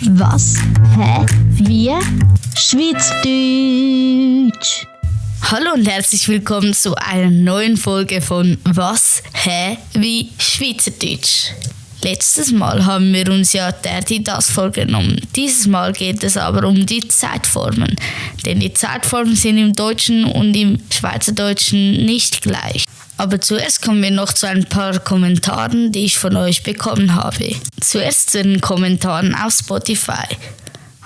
Was? Hä? Wie? Schweizerdeutsch! Hallo und herzlich willkommen zu einer neuen Folge von Was? Hä? Wie? Schweizerdeutsch. Letztes Mal haben wir uns ja das vorgenommen. Dieses Mal geht es aber um die Zeitformen. Denn die Zeitformen sind im Deutschen und im Schweizerdeutschen nicht gleich. Aber zuerst kommen wir noch zu ein paar Kommentaren, die ich von euch bekommen habe. Zuerst zu den Kommentaren auf Spotify.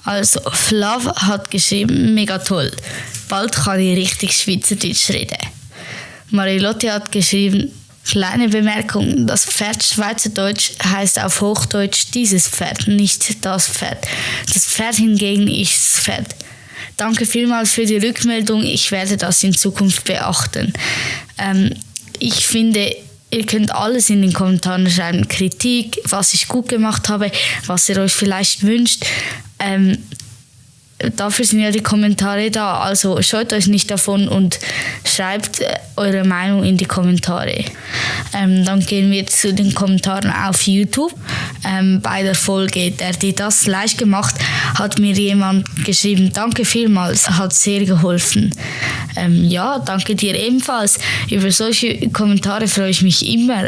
Also, Flav hat geschrieben, mega toll. Bald kann ich richtig Schweizerdeutsch reden. Marilotte hat geschrieben, kleine Bemerkung, das Pferd Schweizerdeutsch heißt auf Hochdeutsch dieses Pferd, nicht das Pferd. Das Pferd hingegen ist das Pferd. Danke vielmals für die Rückmeldung, ich werde das in Zukunft beachten. Ich finde, ihr könnt alles in den Kommentaren schreiben, Kritik, was ich gut gemacht habe, was ihr euch vielleicht wünscht. Dafür sind ja die Kommentare da, also scheut euch nicht davon und schreibt eure Meinung in die Kommentare. Dann gehen wir zu den Kommentaren auf YouTube. Bei der Folge die das leicht gemacht, hat mir jemand geschrieben, danke vielmals, hat sehr geholfen. Ja, danke dir ebenfalls. Über solche Kommentare freue ich mich immer,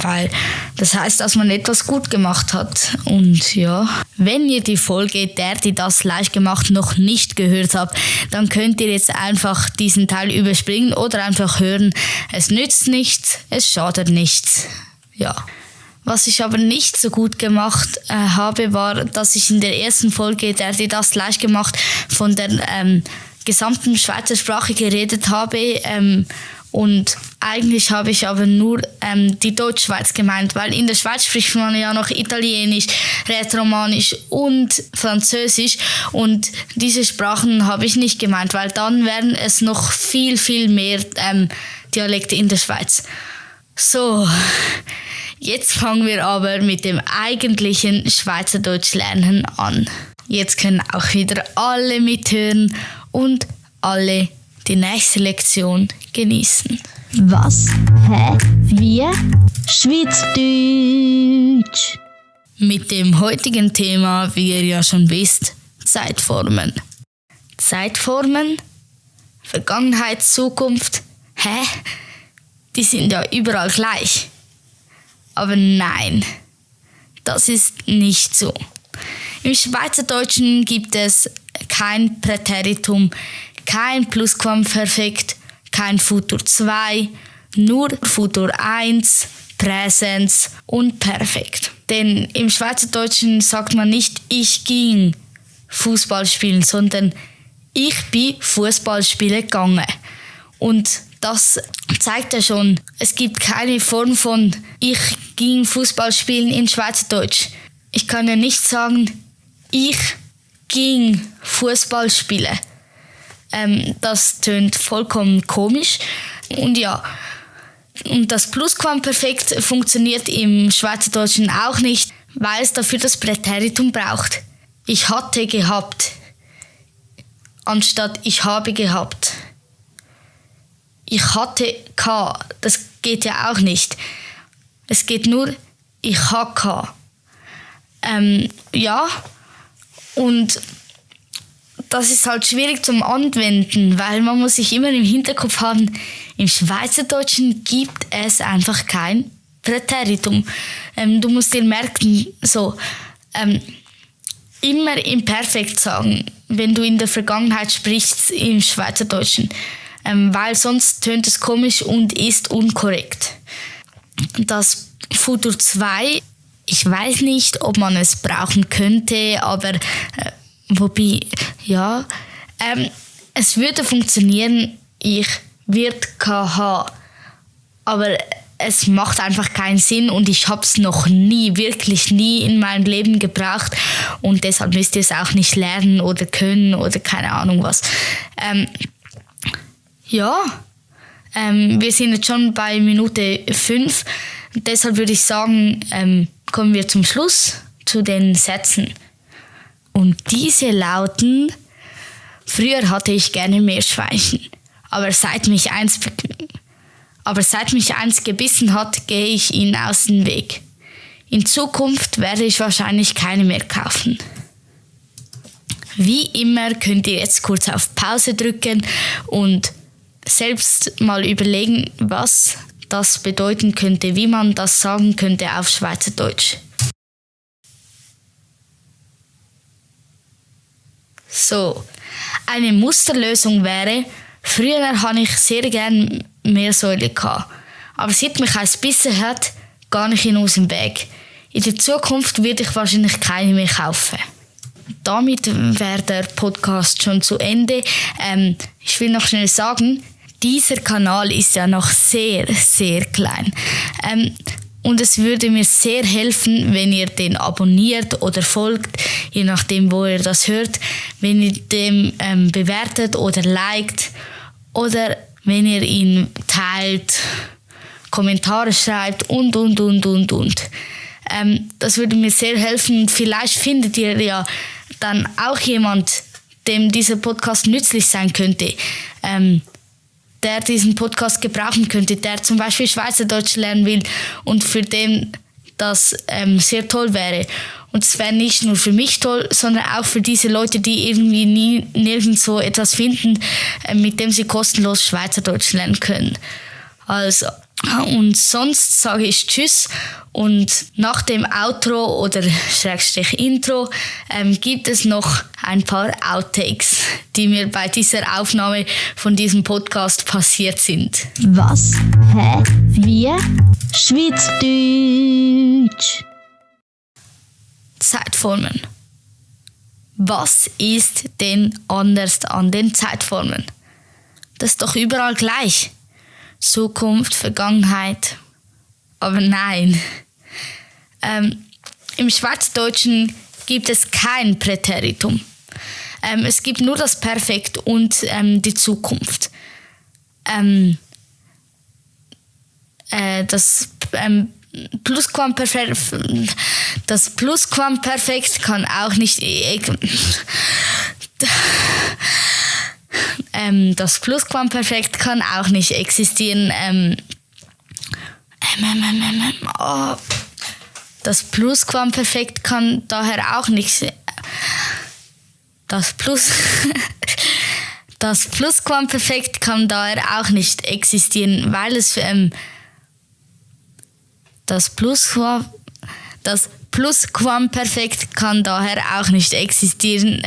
weil das heißt, dass man etwas gut gemacht hat. Und ja, wenn ihr die Folge die das leicht gemacht noch nicht gehört habt, dann könnt ihr jetzt einfach diesen Teil überspringen oder einfach hören. Es nützt nichts, es schadet nichts. Ja. Was ich aber nicht so gut gemacht habe, war, dass ich in der ersten Folge die das leicht gemacht von der gesamten Schweizer Sprache geredet habe. Und eigentlich habe ich aber nur die Deutschschweiz gemeint, weil in der Schweiz spricht man ja noch Italienisch, Rätoromanisch und Französisch und diese Sprachen habe ich nicht gemeint, weil dann wären es noch viel, viel mehr Dialekte in der Schweiz. So, jetzt fangen wir aber mit dem eigentlichen Schweizerdeutsch lernen an. Jetzt können auch wieder alle mithören und alle die nächste Lektion genießen. Was? Hä? Wie? Schweizerdeutsch! Mit dem heutigen Thema, wie ihr ja schon wisst, Zeitformen. Zeitformen? Vergangenheit, Zukunft? Hä? Die sind ja überall gleich. Aber nein, das ist nicht so. Im Schweizerdeutschen gibt es kein Präteritum, kein Plusquamperfekt, kein Futur 2, nur Futur 1, Präsens und Perfekt. Denn im Schweizerdeutschen sagt man nicht, ich ging Fußball spielen, sondern ich bin Fußball spielen gegangen. Und das zeigt ja schon, es gibt keine Form von ich ging Fußball spielen in Schweizerdeutsch. Ich kann ja nicht sagen, ich ging Fußball spielen. Das tönt vollkommen komisch. Und ja, und das Plusquamperfekt funktioniert im Schweizerdeutschen auch nicht, weil es dafür das Präteritum braucht. Ich hatte gehabt, anstatt ich habe gehabt. Ich hatte gehabt, das geht ja auch nicht. Es geht nur, ich habe gehabt. Ja, und das ist halt schwierig zum Anwenden, weil man muss sich immer im Hinterkopf haben, im Schweizerdeutschen gibt es einfach kein Präteritum. Du musst dir merken, so, immer Imperfekt sagen, wenn du in der Vergangenheit sprichst im Schweizerdeutschen, weil sonst tönt es komisch und ist unkorrekt. Das Futur 2, ich weiß nicht, ob man es brauchen könnte, aber wobei, ja, es würde funktionieren, ich wird KH, aber es macht einfach keinen Sinn und ich habe es noch nie, wirklich nie in meinem Leben gebraucht und deshalb müsst ihr es auch nicht lernen oder können oder keine Ahnung was. Ja, wir sind jetzt schon bei Minute 5, deshalb würde ich sagen, kommen wir zum Schluss zu den Sätzen. Und diese lauten, früher hatte ich gerne Meerschweinchen, aber seit mich eins gebissen hat, gehe ich ihnen aus dem Weg. In Zukunft werde ich wahrscheinlich keine mehr kaufen. Wie immer könnt ihr jetzt kurz auf Pause drücken und selbst mal überlegen, was das bedeuten könnte, wie man das sagen könnte auf Schweizerdeutsch. So, eine Musterlösung wäre, früher hatte ich sehr gerne Meersäule gehabt, aber seit mich eins gebissen hat, gar nicht aus dem Weg. In der Zukunft würde ich wahrscheinlich keine mehr kaufen. Damit wäre der Podcast schon zu Ende. Ich will noch schnell sagen, dieser Kanal ist ja noch sehr, sehr klein. Und es würde mir sehr helfen, wenn ihr den abonniert oder folgt, je nachdem, wo ihr das hört, wenn ihr den bewertet oder liked oder wenn ihr ihn teilt, Kommentare schreibt und. Das würde mir sehr helfen. Vielleicht findet ihr ja dann auch jemand, dem dieser Podcast nützlich sein könnte, der diesen Podcast gebrauchen könnte, der zum Beispiel Schweizerdeutsch lernen will und für den das sehr toll wäre. Und es wäre nicht nur für mich toll, sondern auch für diese Leute, die irgendwie nirgendwo etwas finden, mit dem sie kostenlos Schweizerdeutsch lernen können. Also, und sonst sage ich Tschüss und nach dem Outro oder Intro gibt es noch ein paar Outtakes, die mir bei dieser Aufnahme von diesem Podcast passiert sind. Was? Hä? Wie? Schweizerdeutsch. Zeitformen. Was ist denn anders an den Zeitformen? Das ist doch überall gleich. Zukunft, Vergangenheit. Aber nein. Im Schweizerdeutschen gibt es kein Präteritum. Es gibt nur das Perfekt und die Zukunft. Das Plusquamperfekt kann auch nicht das Plusquamperfekt kann auch nicht existieren. Das Plusquamperfekt kann daher auch nicht. Das Plusquamperfekt kann daher auch nicht existieren, weil es das Plusquamperfekt kann daher auch nicht existieren,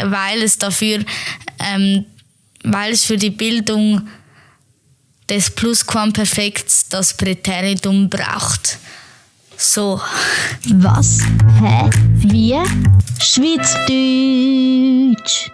weil es für die Bildung des Plusquamperfekts das Präteritum braucht. So. Was? Hä? Wie? Schweizerdeutsch.